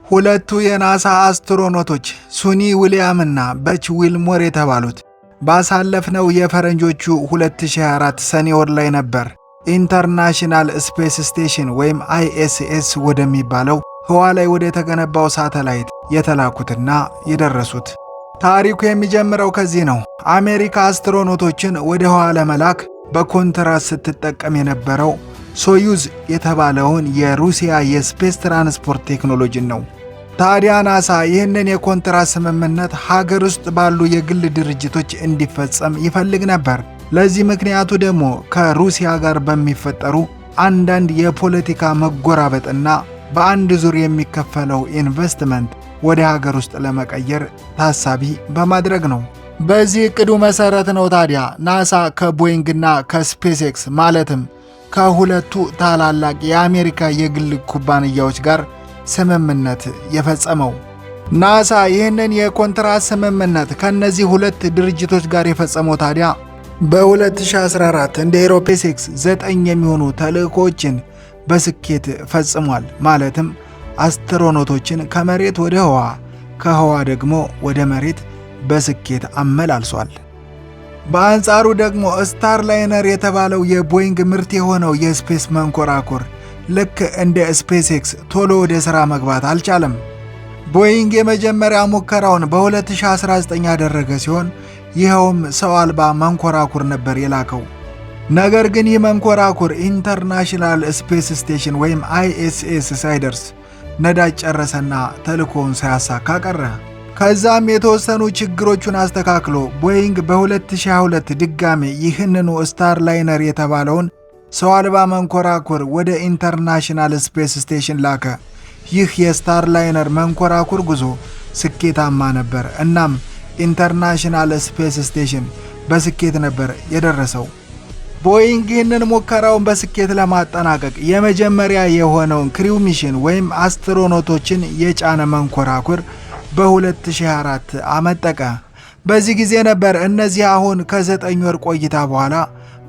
ሁለቱ የናሳ አስትሮኖቶች ሱኒ ዊሊያምና በች ዊልሞር የተባሉት ባሳለፍነው የፈረንጆቹ 2024 ሰኔ ወር ላይ ነበር International Space Station ወይም ISS ወደሚባለው ህዋ ላይ ወደ ተገነባው ሳተላይት የተላኩትና የደረሱት። ታሪኩ የሚጀምረው ከዚህ ነው። አሜሪካ አስትሮኖቶችን ወደ ህዋ ለመላክ በኮንትራት ስትጠቀም የነበረው ሶዩዝ የተባለውን የሩሲያ የ space transport ቴክኖሎጂን ነው። ታዲያ ናሳ ይህንን የኮንትራት ስምምነት ሀገር ውስጥ ባሉ የግል ድርጅቶች እንዲፈጸም ይፈልግ ነበር። ለዚህ ምክንያቱ ደግሞ ከሩሲያ ጋር በሚፈጠሩ አንዳንድ የፖለቲካ መጎራበጥና በአንድ ዙር የሚከፈለው ኢንቨስትመንት ወደ ሀገር ውስጥ ለመቀየር ታሳቢ በማድረግ ነው። በዚህ እቅዱ መሰረት ነው ታዲያ ናሳ ከቦይንግና ከስፔስ ኤክስ፣ ማለትም ከሁለቱ ታላላቅ የአሜሪካ የግል ኩባንያዎች ጋር ስምምነት የፈጸመው። ናሳ ይህንን የኮንትራት ስምምነት ከእነዚህ ሁለት ድርጅቶች ጋር የፈጸመው ታዲያ በ2014 እንደ ስፔስ ኤክስ ዘጠኝ የሚሆኑ ተልእኮዎችን በስኬት ፈጽሟል። ማለትም አስትሮኖቶችን ከመሬት ወደ ህዋ፣ ከህዋ ደግሞ ወደ መሬት በስኬት አመላልሷል። በአንጻሩ ደግሞ ስታርላይነር የተባለው የቦይንግ ምርት የሆነው የ space መንኮራኩር ልክ እንደ ስፔስ ኤክስ ቶሎ ወደ ሥራ መግባት አልቻለም። ቦይንግ የመጀመሪያ ሙከራውን በ2019 ያደረገ ሲሆን ይኸውም ሰው አልባ መንኮራኩር ነበር የላከው። ነገር ግን ይህ መንኮራኩር International Space Station ወይም ISS ሳይደርስ ነዳጅ ጨረሰና ተልእኮውን ሳያሳካ ቀረ። ከዛም የተወሰኑ ችግሮቹን አስተካክሎ ቦይንግ በ2022 ድጋሜ ይህንኑ ስታርላይነር የተባለውን ሰው አልባ መንኮራኩር ወደ International Space Station ላከ። ይህ የስታርላይነር መንኮራኩር ጉዞ ስኬታማ ነበር። እናም International Space Station በስኬት ነበር የደረሰው። ቦይንግ ይህንን ሙከራውን በስኬት ለማጠናቀቅ የመጀመሪያ የሆነውን crew mission ወይም አስትሮኖቶችን የጫነ መንኮራኩር በ2024 አመጠቀ። በዚህ ጊዜ ነበር እነዚህ አሁን ከ9 ወር ቆይታ በኋላ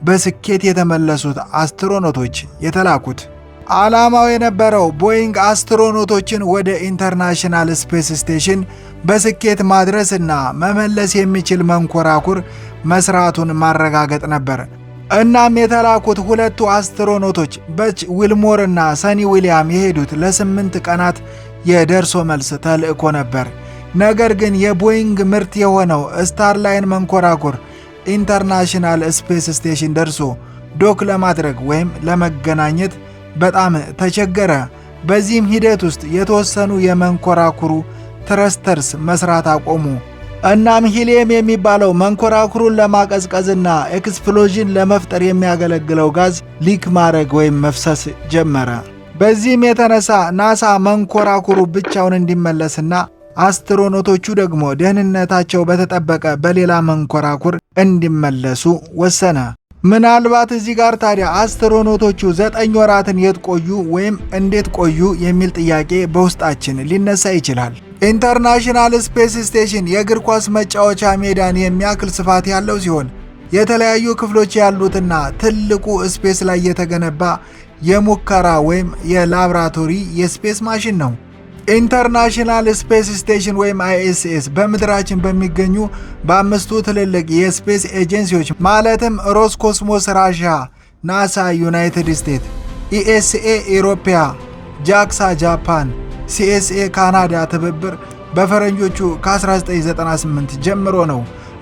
በስኬት የተመለሱት አስትሮኖቶች የተላኩት። ዓላማው የነበረው ቦይንግ አስትሮኖቶችን ወደ International Space Station በስኬት ማድረስና መመለስ የሚችል መንኮራኩር መስራቱን ማረጋገጥ ነበር። እናም የተላኩት ሁለቱ አስትሮኖቶች በች ዊልሞር እና ሰኒ ዊሊያም የሄዱት ለ8 ቀናት የደርሶ መልስ ተልዕኮ ነበር። ነገር ግን የቦይንግ ምርት የሆነው ስታርላይን መንኮራኩር International Space Station ደርሶ dock ለማድረግ ወይም ለመገናኘት በጣም ተቸገረ። በዚህም ሂደት ውስጥ የተወሰኑ የመንኮራኩሩ thrusters መስራት አቆሙ። እናም ሂሊየም የሚባለው መንኮራኩሩን ለማቀዝቀዝና explosion ለመፍጠር የሚያገለግለው ጋዝ leak ማድረግ ወይም መፍሰስ ጀመረ። በዚህም የተነሳ ናሳ መንኮራኩሩ ብቻውን እንዲመለስና አስትሮኖቶቹ ደግሞ ደህንነታቸው በተጠበቀ በሌላ መንኮራኩር እንዲመለሱ ወሰነ። ምናልባት እዚህ ጋር ታዲያ አስትሮኖቶቹ 9 ወራትን የት ቆዩ ወይም እንዴት ቆዩ የሚል ጥያቄ በውስጣችን ሊነሳ ይችላል። International Space Station የእግር ኳስ መጫወቻ ሜዳን የሚያክል ስፋት ያለው ሲሆን የተለያዩ ክፍሎች ያሉትና ትልቁ space ላይ የተገነባ የሙከራ ወይም የላብራቶሪ የ space ማሽን ነው። International Space Station ወይም ISS በምድራችን በሚገኙ በአምስቱ ትልልቅ የ space ኤጀንሲዎች ማለትም ሮስኮስሞስ ራሽያ፣ ናሳ ዩናይትድ ስቴትስ፣ ESA ኢሮፒያ፣ ጃክሳ ጃፓን፣ CSA ካናዳ ትብብር በፈረንጆቹ ከ1998 ጀምሮ ነው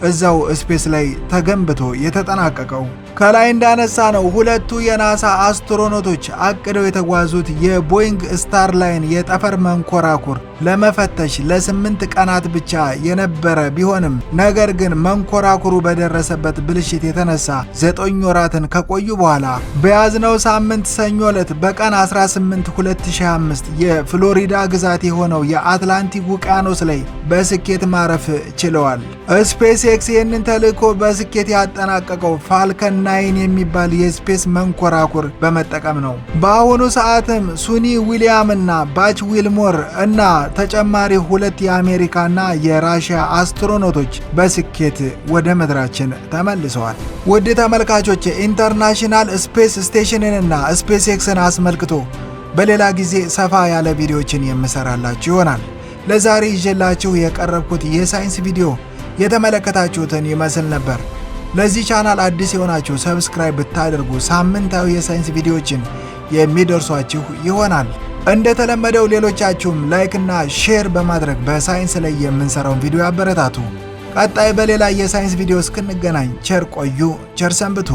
እዛው space ላይ ተገንብቶ የተጠናቀቀው። ከላይ እንዳነሳነው ሁለቱ የናሳ አስትሮኖቶች አቅደው የተጓዙት የቦይንግ ስታርላይን የጠፈር መንኮራኩር ለመፈተሽ ለ8 ቀናት ብቻ የነበረ ቢሆንም ነገር ግን መንኮራኩሩ በደረሰበት ብልሽት የተነሳ 9 ወራትን ከቆዩ በኋላ በያዝነው ሳምንት ሰኞ ዕለት በቀን 18 2025 የፍሎሪዳ ግዛት የሆነው የአትላንቲክ ውቅያኖስ ላይ በስኬት ማረፍ ችለዋል። ስፔስ ኤክስ ይህንን ተልዕኮ በስኬት ያጠናቀቀው ፋልከን 9 የሚባል የ space መንኮራኩር በመጠቀም ነው። በአሁኑ ሰዓትም ሱኒ ዊሊያም እና ባች ዊልሞር እና ተጨማሪ ሁለት የአሜሪካና የራሽያ አስትሮኖቶች በስኬት ወደ ምድራችን ተመልሰዋል። ውድ ተመልካቾች፣ International Space Station ንና ስፔስ ኤክስን አስመልክቶ በሌላ ጊዜ ሰፋ ያለ ቪዲዮችን የምሰራላችሁ ይሆናል። ለዛሬ ይዤላችሁ የቀረብኩት የሳይንስ ቪዲዮ የተመለከታችሁትን ይመስል ነበር። ለዚህ ቻናል አዲስ የሆናችሁ subscribe ብታደርጉ ሳምንታዊ የሳይንስ ቪዲዮችን የሚደርሷችሁ ይሆናል። እንደተለመደው ሌሎቻችሁም like እና share በማድረግ በሳይንስ ላይ የምንሰራውን ቪዲዮ ያበረታቱ። ቀጣይ በሌላ የሳይንስ ቪዲዮ እስክንገናኝ ቸር ቆዩ፣ ቸር ሰንብቱ።